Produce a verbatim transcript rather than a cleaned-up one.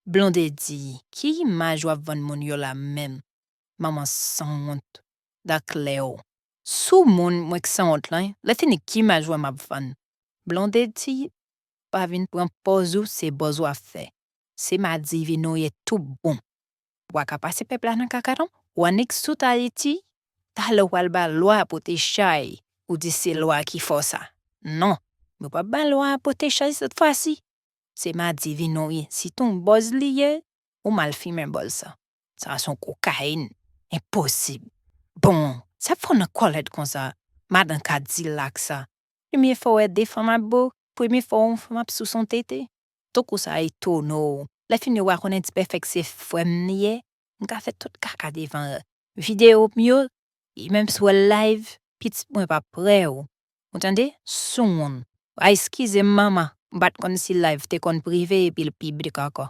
Blondedy, ki imaj w ap vann moun yo la menm? Manman sanwont. Dakle w. Sou moun mwen k sanwont lan, lè fini ki imaj w wè m ap vann? Blondedy, pa vin pran pòz ou se bòz w ap fè. Se madivin ou ye tou bon. W a ka pase pèp la nan kaka non. W a nèg sot Ayiti, talè w pral ba lwa pote chay, ou di se lwa ki fè w sa. Non, mwen p ap ba lwa pote chay sèt fwa si. Se madivin ou ye. Si t on bòz li ye, ou mal fimen bòz sa. Sa se on kokayin. Enposib. Bon, sa fè w nan kòlèt konsa? Madan Kadilak sa. Premye fwa w wè de fanm ap bo, premye fwa w wè on fanm ap sous on tete. Tankou sa etone w. Lè fini w a konnen Ti Pèfèk se frè m li ye, m ka fè tout kaka devan videyo m yo, e menm si w wè l live, pitit mwen pa prè w. Ou tande? Soumoun. A eskize m manman, m pa t konn si live te konn prive epi l piblik ankò.